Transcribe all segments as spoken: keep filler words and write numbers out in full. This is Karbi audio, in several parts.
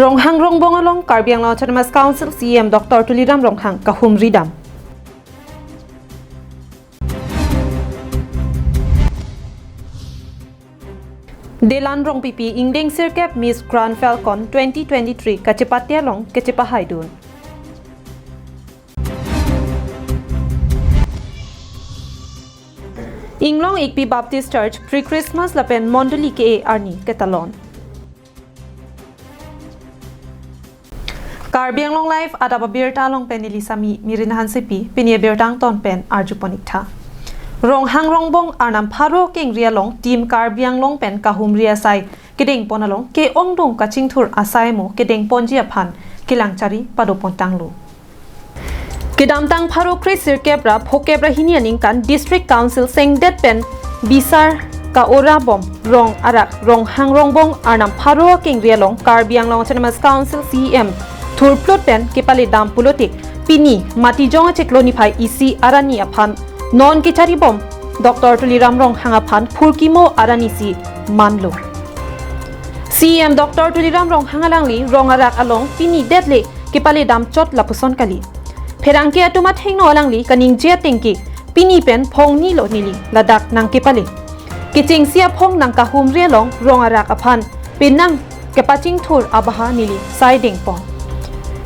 Ronghang Rongbong along Karbi Anglong Autonomous Council C E M Doctor Tuliram Ronghang kahumri dam. Delan Rongpipi ingdeng sirkep Miss Grand Falcon twenty twenty-three kachepate along kachepahaidun. Inglong Ikpi Baptist Church pre-Christmas lapen mondoli ke-e arni ketalon. Karbi Anglong Live adap abirta along pen neli Sami Mirin Hansepi, pini abirta angton pen arjupon iktha. Ronghang Rongbong arnam pharo kengri along Team Karbi Anglong pen kahumri asai kedengpon along ke-ongdung kachingthur asai mo kedengponji aphan kelangchari padopon tanglo. Kedamtang pharo kre sirkep ra phokep ra hini aningkan District Council sengdet pen bisar ka-ora bom rong arak Ronghang Rongbong arnam pharo kengri along Karbi Anglong Autonomous Council C E M thurphlut pen kepale dam pulote pini Matijong achiklo niphai isi arni aphan non kechari bom Doctor Tuliram Ronghang aphan phurkimo arni si manlo. C E M Doctor Tuliram Ronghang alangli rong arak along pini detle kepale dam chot lapuson kali. Pherangke atum athengno alangli kaningje atengke pini pen phongnilo neli ladak nangkepale. Kechengsi aphong nangkahumri along rong arak aphan penang kepachingthur abaha neli sai dengpon.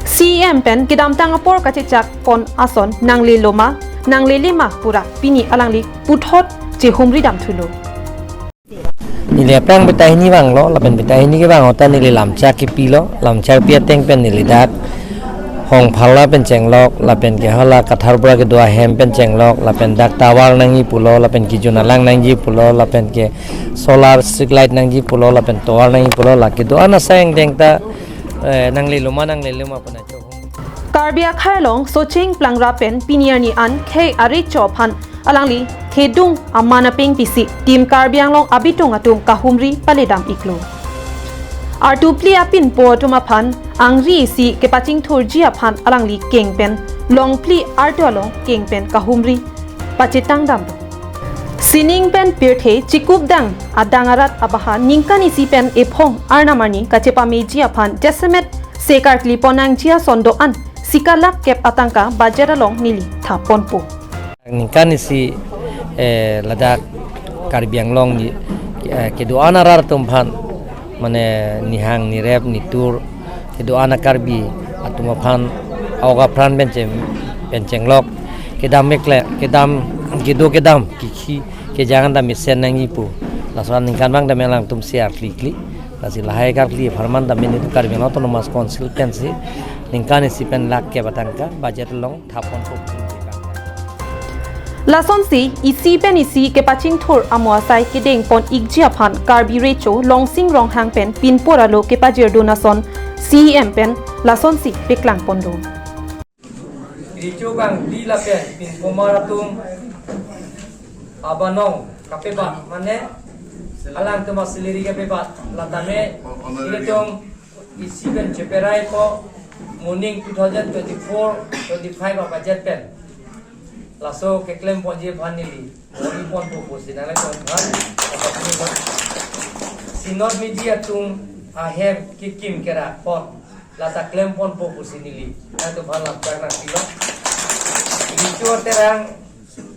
C E M pen kedamtang apor kachechakpon ason nanglelo ma nanglele ma pura pini alangli puthot chehumri damthulo. Neli aphrang beta hini vanglo, lapen beta hini kevang ahut ta neli lamchak kepilo, lamchak pi ateng pen neli dak Hongphala pen chenglok, lapen ke hala Katharpura kedo ahem pen chenglok, lapen dak tower nangji pulo, lapen kijun alang nangji pulo, lapen ke solar street light nangji pulo, lapen tower nangji pulo, la kedo-an asai angdeng ta, eh, nanglelo ma nanglele ma puna chohum. Karbi akhei along Socheng Plangra pen pini arni an khei arecho aphan alangli thedung aman apeng pisi Team Karbi Anglong abitung atum kahumri paledam iklo. Artu phli apinpo atum aphan angri isi kepachingthurji aphan alangli keng pen long phli artu along keng pen kahumri pachetang damlo. Sining pen pirthe chikupdang adang arat abaha ningkan isi pen ephong arnam arni kachepameji aphan jasemet sekarkli ponnangji ason do-an sika lakh kep atangka budget along neli thaponpo. Ningkan isi, eh, ladak Karbi Anglong ni, eh, kedo-an arat atum aphan, mane nihang nirep nitur, kedo-an a-Karbi atum aphan, awga pran pen chem-, pen chenglok, kedam mekle, kedam, kedo kedam, kikhi, kejang dam mesen nangji pu. Laso aningkan abang dam alangtum sekarkli kli. Lasi lahai karkli apharman dam ini Karbi Anglong Autonomous Council pensi, ningkan isi pen lakh kep atangka budget along thaponpo. Lasonsi isi pen isi kepachingthur amo asai kedengpon ikji aphan Karbi Recho Longsing Ronghang pen pinpur alo kepajirdun ason C E M pen lasonsi peklangponlo. Recho kangti lapen pinpomar atum abanong kapebat mane alangtum a-salary kapebat latame ilitum isi pen cheperaipo moning two thousand twenty-four twenty-five a-budget pen. Laso keklemponji aphan neli mori ponpo pusi nanglangtong aphan. Synod meeting atum ahem kekim kerak pon lata klemponpo pusi neli nanglangtong aphan lamchak nangpilo. Recho Terang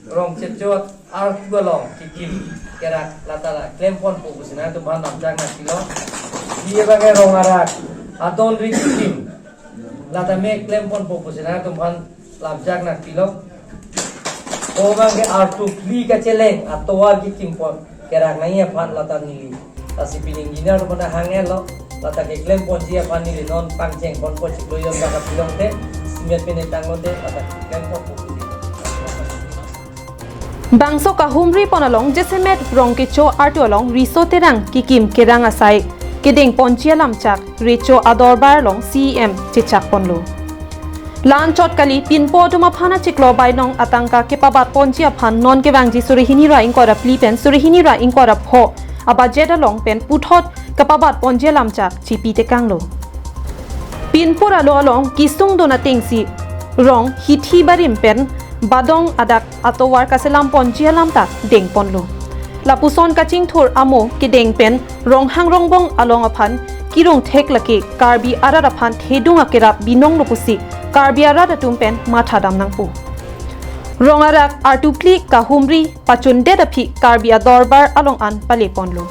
rong chechot artu along kekim kerak lata la klemponpo pusi nanglangtong aphan lamchak nangpilo. Diye bage rong arak adon ri kekim latame klemponpo pusi nanglangtong aphan lamchak nangpilo. O bangke artu phli kacheleng atovar kekimpon kerak nangji aphan lata neli. Lasi pini engineer atum aphan hang-etlo, lata keklemponji aphan neli non pangchengponpo chiklo jon baka pilongte, cement pen tanglote, lata keklemponpo pusi. Bangso kahumripon along jasemet rong kecho artu along Recho Terang kekim kerang asai kedengponji alamchak Recho adorbar along C E M chechakponlo. La-an chot kali pinpo atum aphan achiklo bainong atangka kepabatponji aphan non kevangji suri hini ra ingkoi ra phli pen suri hini ra ingkoi ra pho a-budget along pen puthot kepabatponji alamchak chipi tekanglo. Pinpur alo along kesungdun atengsi rong hithi barim pen badong adak atovar kaselamponji alam ta dengponlo. Lapuson kachingthur amo kedeng pen Ronghang Rongbong along aphan irong thek lake Karbi arat aphan thedung akerap binong lo pusi Karbi arat atum pen matha dam nangpo. Rong arak artupli kahumri pachundet aphi Karbi adorbar along an pale ponlo.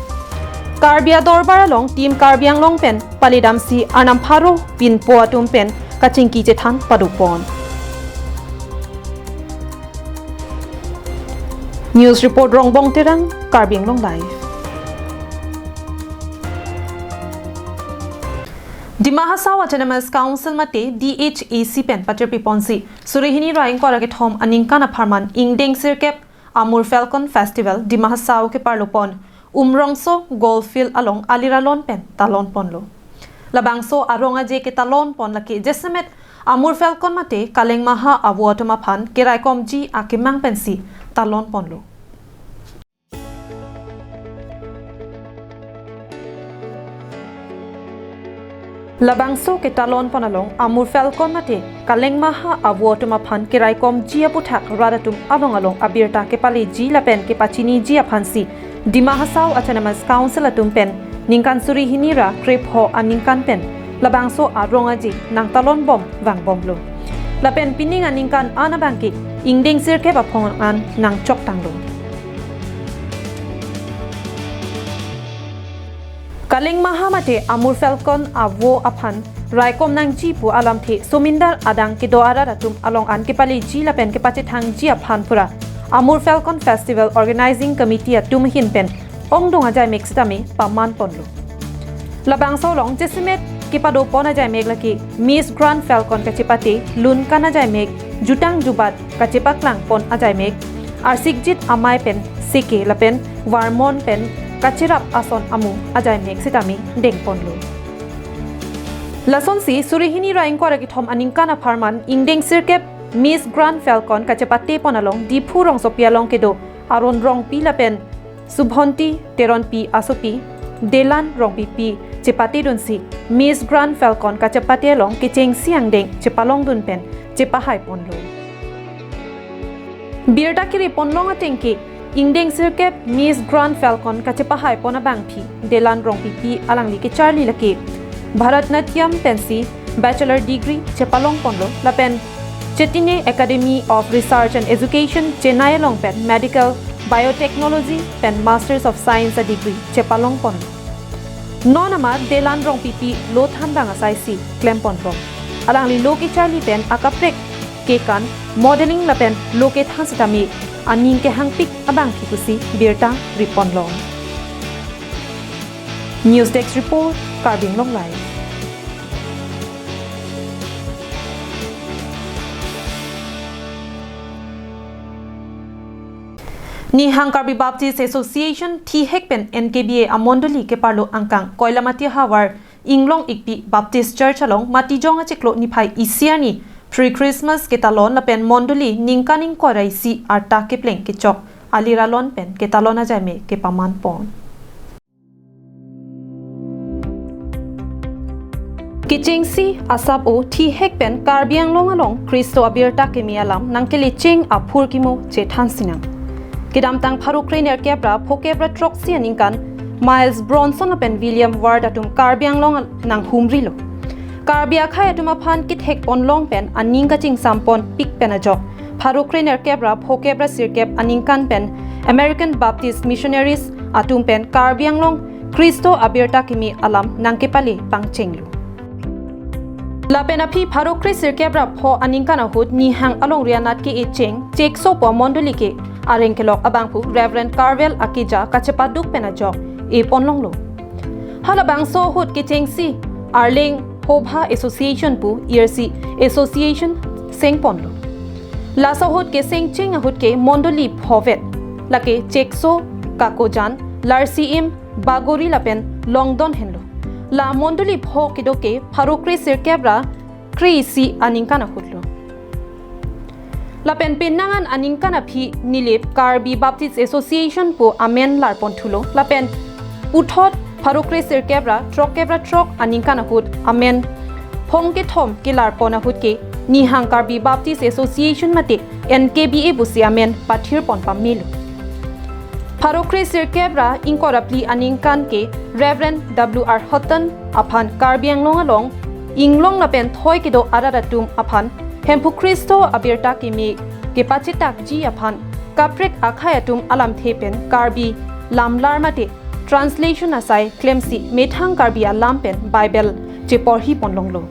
Karbi adorbar along Team Karbi Anglong pen pale damsi Arnam pharo pinpo atum pen kachingki chethan padopon. News report Rongbong Terang, Karbi Anglong Live. Dima Hasao Autonomous Council mate D H A C pen patirpi ponsi suri hini ra ingkoi ra kethom aningkan apharman ingdeng sirkep Amur Falcon Festival Dima Hasao keparlo pon Umrongso Golf Field along aliralon pen talon ponlo. Labangso arong aje ketalon pon lake jasemet Amur Falcon mate Kaleng Maha avo atum aphan keraikomji akemang pensi talon ponlo. Labangso ketalon pon along Amur Falcon mate Kaleng Maha avo atum aphan keraikomji aputhak rat atum along along abirta kepaleji lapen kepachiniji aphansi Dima Hasao Autonomous Council atum pen ningkan suri hini ra krepho aningkan pen labangso arong aje nangtalon bom vangbomlo. Lapen pining aningkan an abangke ingdeng sirkep aphong an nangchoktanglo. Kaleng Maha mate Amur Falcon avo aphan raikom nangji pu alamthe somindar adang kedo arat atum along an kepaleji lapen kepachethangji aphan pura Amur Falcon Festival Organizing Committee atum ahin pen ongdung ajaimek sitame paman ponlo. Labangso along jasemet kepado pon ajaimek lake Miss Grand Falcon kachepate, lunkan ajaimek, jutang jubat kachepaklang pon ajaimek, arsikjit amei pen seke lapen varmon pen kacherap ason amu ajaimek sitame deng ponlo. Lasonsi suri hini ra ingkoi ra kethom aningkan apharman ingdeng sirkep Miss Grand Falcon kachepate pon along Diphu rongsopi along kedo Aron Rongpi lapen Subhonti Teronpi asopi Delan Rongpipi chepatedunsi Miss Grand Falcon kachepate along kechengsi angdeng chepalongdun pen chepahai ponlo. Birta kiri ponlong atengke ingdeng sirkep Miss Grand Falcon kachepahai pon abangpi Delan Rongpipi alangli kecharli lake Bharatanatyam pensi Bachelor Degree chepalong ponlo lapen Chaitanya Academy of Research and Education Chennai along pen Medical Biotechnology pen Masters of Science a degree chepalong ponlo. Non amat Delan Rongpipi lo thanbang asaisi klem ponbom. Alangli lo kecharli pen akaprek kekan modeling lapen lo kethan sitame aning kehangpik abangpi pusi birta ri ponlong. News Desk Report, Karbi Anglong Live. Nihang Karbi Baptist Association thihek pen N K B A amondoli keparlo angkang Koilamati havar Inglong Ikpi Baptist Church along Matijong achiklo niphai isi arni pre-Christmas ketalon lapen mondoli ningkan ingkoi ra isi arta kepleng kechok aliralon pen ketalon ajaimek kepaman pon. Kechengsi asap o thihek pen Karbi Anglong along Khristo abirta keme alam nangkelecheng aphurkimo chethan sinang. Kedamtang pharo krenerkep ra phokep ra throksi aningkan Miles Bronson lapen William Ward atum Karbi Anglong nanghumrilo. Karbi akhei atum aphan kethek ponlong pen aning kachingsam ponpik pen ajok pharo krenerkep ra phokep ra sirkep aningkan pen American Baptist Missionaries atum pen Karbi Anglong Khristo abirta keme alam nangkepale pangchenglo. Lapen aphi pharo kre sirkep ra pho aningkan ahut Nihang alongri anat ke-e cheng Chekso pu amondoli ke areng kelok abangphu Reverend Carvel Akija kachepaduk pen ajok e ponlonglo. Halabangso ahut kechengsi Arleng Hobha Association pu irsi association seng ponlo. Laso ahut keseng cheng ahut ke mondoli phovet, lake Chekso, Kakojan, Larsiim, Bagori lapen Longdon henlo. La mondoli pho kedo ke pharo kre sirkep ra kre isi aningkan ahutlo. Lapen penang an aningkan aphi Nilip Karbi Baptist Association pu amen larpon thulo. Lapen puthot pharo kre sirkep ra throkkep ra throk aningkan ahut amen phong kethom kelarpon ahut ke Nihang Karbi Baptist Association mate N K B A pusi amen pathir pon pamelo. Pharo kre sirkep ra ingkoi ra phli aningkan ke Reverend W R Hutton aphan Karbi Anglong along inglong lapen thoi kedo arat atum aphan Hemphu Khristo abirta keme kepachetakji aphan kaprek akhei atum alamthe pen Karbi lamlar mate translation asai klemsi methang Karbi alam pen Bible cheporhi ponlonglo.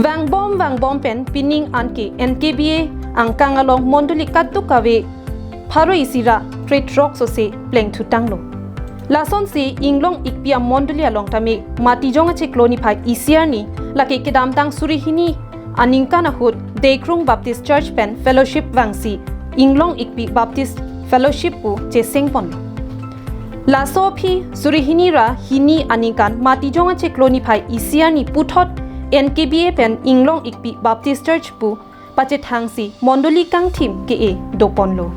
Vangbom vangbom pen pining an ke N K B A angkang along mondoli kadokave pharo isi ra krethrok sose plengthutanglo. Lasonsi inglong ikpi amondoli along tame Matijong achiklo niphai isi arni lake kedamtang suri hini aningkan ahut Deikrung Baptist Church pen fellowship vangsi inglong ikpi Baptist Fellowship pu cheseng ponlo. Laso aphi suri hini ra hini aningkan Matijong achiklo niphai isi arni puthot N K B A pen inglong ikpi Baptist Church pu pachethangsi mondoli kangthim ke-e doponlo.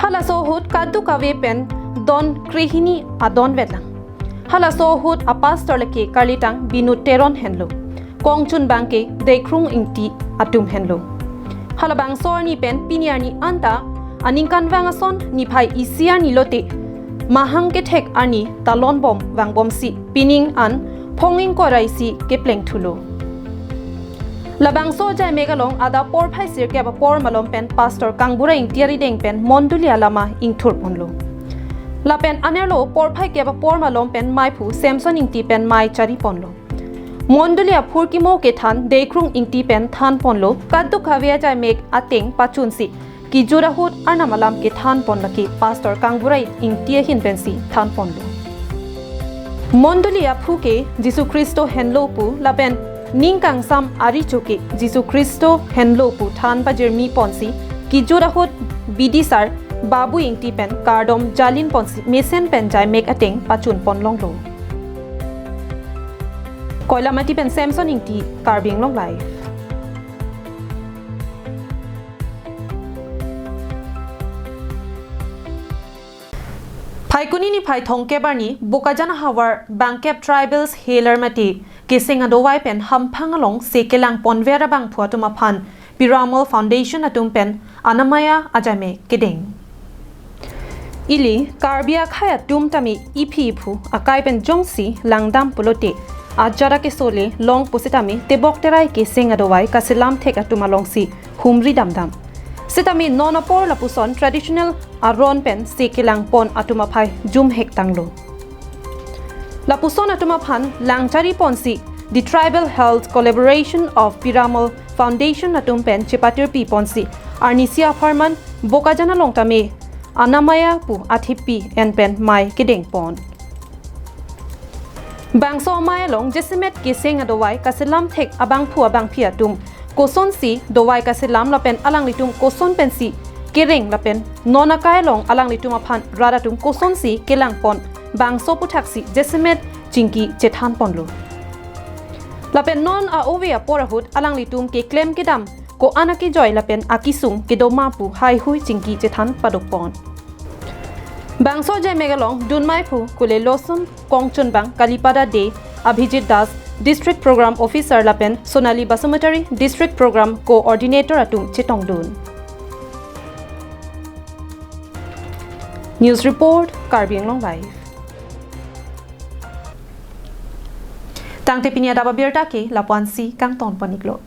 Halaso ahut kadokave pen don krehini adon vetlang. Halaso ahut apastor lake karlitang Binu Teron henlo. Kongchun abang ke Deikrung Ingti atum henlo. Halabangso arni pen pini arni anta aningkanvang ason niphai isi arni lote mahang kethek arni talonbom vangbomsi pining an phonging korai si keplengthulo. Labangso ajaimek along adap porphai sirkep apor malom pen Pastor Kangbura Ingti arideng pen mondoli alama ingthur ponlo. Lapen anerlo porphai kep apor malom pen maiphu Samson Ingti pen mai chari ponlo. Mondoli aphurkimo kethan Deikrung Ingti pen than ponlo, kadokave ajaimek ateng pachunsi kejut ahut Arnam alam kethan pon lake Pastor Kangbura Ingti ahin pensi than ponlo. Mondoli aphu ke Jisu Khristo henlo pu lapen ning kangsam ari cho ke Jisu Khristo henlo pu than pajirmi ponsi kejut ahut bidisar Babu Ingti pen kardom jalin ponsi mesen pen jaimek ateng pachun ponlonglo. Koilamati pen Samson Ingti, Karbi Anglong Live. Phaikuni niphai thomkep arni Bokajan ahavar bangkep tribals healer mate keseng adovai pen hamphang alongsi kelang ponver abangphu atum aphan Piramal Foundation atum pen Anamaya ajaimek kedeng. Ili Karbi akhei atum tame iphi iphu akai pen jongsi langdam pulote ajat akesole long pusitame tebok terai keseng adovai kaselam thek atum alongsi humri damdam. Sitame non apor lapuson traditional aron pensi kelang pon atum aphai jumhek tanglo. Lapuson atum aphan lang chari ponsi The Tribal Health Collaboration of Piramal Foundation atum pen chepatirpi ponsi arnisi apharman Bokajan along tame Anamaya pu athepi en pen mai kedeng pon. Bangso amai along jasemet keseng adovai kaselam thek abangphu abangphi atum kosonsi dovai kaselam lapen alanglitum koson pensi kereng lapen non akai along alanglitum aphan rat atum kosonsi kelang pon, bangso aphuthaksi jasemet chingki chethan ponlo. Lapen non a-ove apor ahut alanglitum keklem kedam ko-an akejoi lapen akesung kedo ma pu haihui chingki chethan padok pon. Bangso ajaimek along dunmaiphu Kule Losum, kongchunbang Kalipada Dey, Abhijit Das, District Program Officer lapen Sonali Basumatary, District Program Coordinator atum chetongdun. News Report, Karbi Anglong Live. Tangte pini adap abirta ke lapu-ansi kangton pon-iklo.